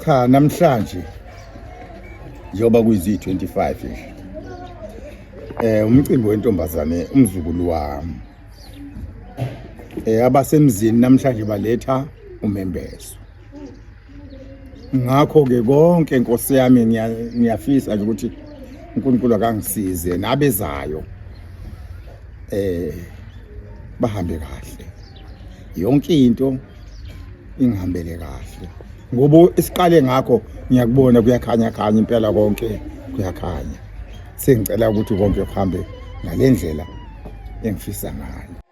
Cha, namhlanje njengoba kuyizi-25 nje, umcimbi wentombazane, umzukulu wami, abasemzini namhlanje baletha umembeso. Ngakho-ke konke, Nkosi yami, ngiyafisa nje ukuthi uNkulunkulu akangisize nabezayo bahambe kahle, yonke into ingihambele kahle, ngoba isiqale ngakho ngiyakubona kuyakhanya khanya impela, konke kuyakhanya. Sengicela ukuthi konke kuhambe ngale ndlela engifisa ngayo.